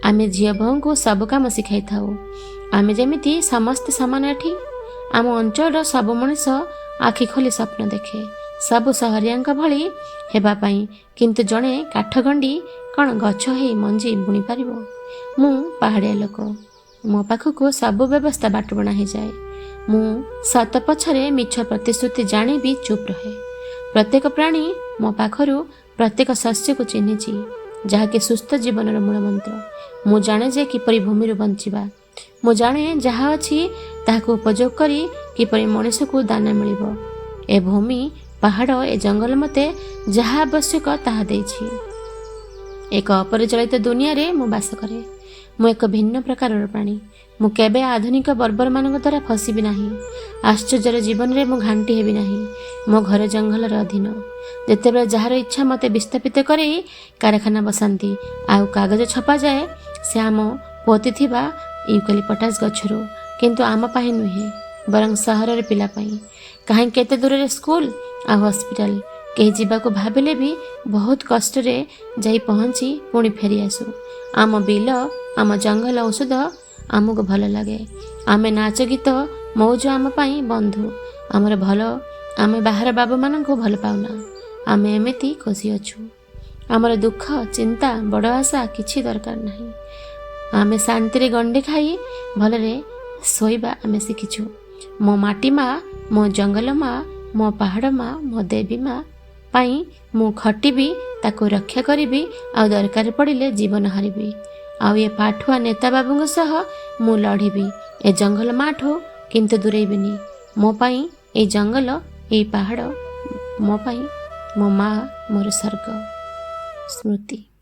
ଆମେ ଝିଅ ବୋହୂଙ୍କୁ ସବୁ କାମ ଶିଖାଇଥାଉ। ଆମେ ଯେମିତି ସମସ୍ତେ ସମାନ ଏଠି। ଆମ ଅଞ୍ଚଳର ସବୁ ମଣିଷ ଆଖି ଖୋଲି ସ୍ୱପ୍ନ ଦେଖେ ସବୁ ସହରିଆଙ୍କ ଭଳି ହେବା ପାଇଁ। କିନ୍ତୁ ଜଣେ କାଠଗଣ୍ଡି କ'ଣ ଗଛ ହେଇ ମଞ୍ଜି ବୁଣିପାରିବ? ମୁଁ ପାହାଡ଼ିଆ ଲୋକ। ମୋ ପାଖକୁ ସବୁ ବ୍ୟବସ୍ଥା ବାଟବଣା ହେଇଯାଏ। ମୁଁ ସତ ପଛରେ ମିଛ ପ୍ରତିଶ୍ରୁତି ଜାଣି ବି ଚୁପ୍ ରହେ। ପ୍ରତ୍ୟେକ ପ୍ରାଣୀ ମୋ ପାଖରୁ ପ୍ରତ୍ୟେକ ଶସ୍ୟକୁ ଚିହ୍ନିଛି, ଯାହାକି ସୁସ୍ଥ ଜୀବନର ମୂଳମନ୍ତ୍ର। ମୁଁ ଜାଣେ ଯେ କିପରି ଭୂମିରୁ ବଞ୍ଚିବା। ମୁଁ ଜାଣେ ଯାହା ଅଛି ତାହାକୁ ଉପଯୋଗ କରି କିପରି ମଣିଷକୁ ଦାନା ମିଳିବ। ଏ ଭୂମି, ପାହାଡ଼, ଏ ଜଙ୍ଗଲ ମୋତେ ଯାହା ଆବଶ୍ୟକ ତାହା ଦେଇଛି। ଏକ ଅପରିଚାଳିତ ଦୁନିଆରେ ମୁଁ ବାସ କରେ। ମୁଁ ଏକ ଭିନ୍ନ ପ୍ରକାରର ପ୍ରାଣୀ। ମୁଁ କେବେ ଆଧୁନିକ ବର୍ବରମାନଙ୍କ ଦ୍ୱାରା ଫସିବି ନାହିଁ। ଆଶ୍ଚର୍ଯ୍ୟର ଜୀବନରେ ମୁଁ ଘାଣ୍ଟି ହେବି ନାହିଁ। ମୋ ଘର ଜଙ୍ଗଲର ଅଧୀନ। ଯେତେବେଳେ ଯାହାର ଇଚ୍ଛା ମୋତେ ବିସ୍ଥାପିତ କରେଇ କାରଖାନା ବସାନ୍ତି ଆଉ କାଗଜ ଛପାଯାଏ, ସେ ଆମ ପୋତିଥିବା ୟୁକାଲିପଟାସ୍ ଗଛରୁ, କିନ୍ତୁ ଆମ ପାଇଁ ନୁହେଁ, ବରଂ ସହରର ପିଲା ପାଇଁ। କାହିଁ କେତେ ଦୂରରେ ସ୍କୁଲ ଆଉ ହସ୍ପିଟାଲ। କେହି ଯିବାକୁ ଭାବିଲେ ବି ବହୁତ କଷ୍ଟରେ ଯାଇ ପହଞ୍ଚି ପୁଣି ଫେରି ଆସୁ। ଆମ ବିଲ, ଆମ ଜଙ୍ଗଲ ଔଷଧ ଆମକୁ ଭଲ ଲାଗେ। ଆମେ ନାଚ ଗୀତ ମଉଜ ଆମ ପାଇଁ ବନ୍ଧୁ। ଆମର ଭଲ, ଆମେ ବାହାର ବାବୁମାନଙ୍କୁ ଭଲ ପାଉନା। ଆମେ ଏମିତି ଖୁସି ଅଛୁ। ଆମର ଦୁଃଖ, ଚିନ୍ତା, ବଡ଼ ଆଶା କିଛି ଦରକାର ନାହିଁ। ଆମେ ଶାନ୍ତିରେ ଗଣ୍ଡେ ଖାଇ ଭଲରେ ଶୋଇବା ଆମେ ଶିଖିଛୁ। ମୋ ମାଟି ମା, ମୋ ଜଙ୍ଗଲ ମା, ମୋ ପାହାଡ଼ ମା, ମୋ ଦେବୀ ମା ପାଇଁ ମୁଁ ଖଟିବି, ତାକୁ ରକ୍ଷା କରିବି ଆଉ ଦରକାର ପଡ଼ିଲେ ଜୀବନ ହାରିବି। ଆଉ ଏ ପାଠୁଆ ନେତା ବାବୁଙ୍କ ସହ ମୁଁ ଲଢ଼ିବି। ଏ ଜଙ୍ଗଲ ମାଠୁ କିନ୍ତୁ ଦୂରେଇବିନି। ମୋ ପାଇଁ ଏଇ ଜଙ୍ଗଲ, ଏଇ ପାହାଡ଼, ମୋ ପାଇଁ ମୋ ମା ମୋର ସ୍ୱର୍ଗ। ସ୍ମୃତି।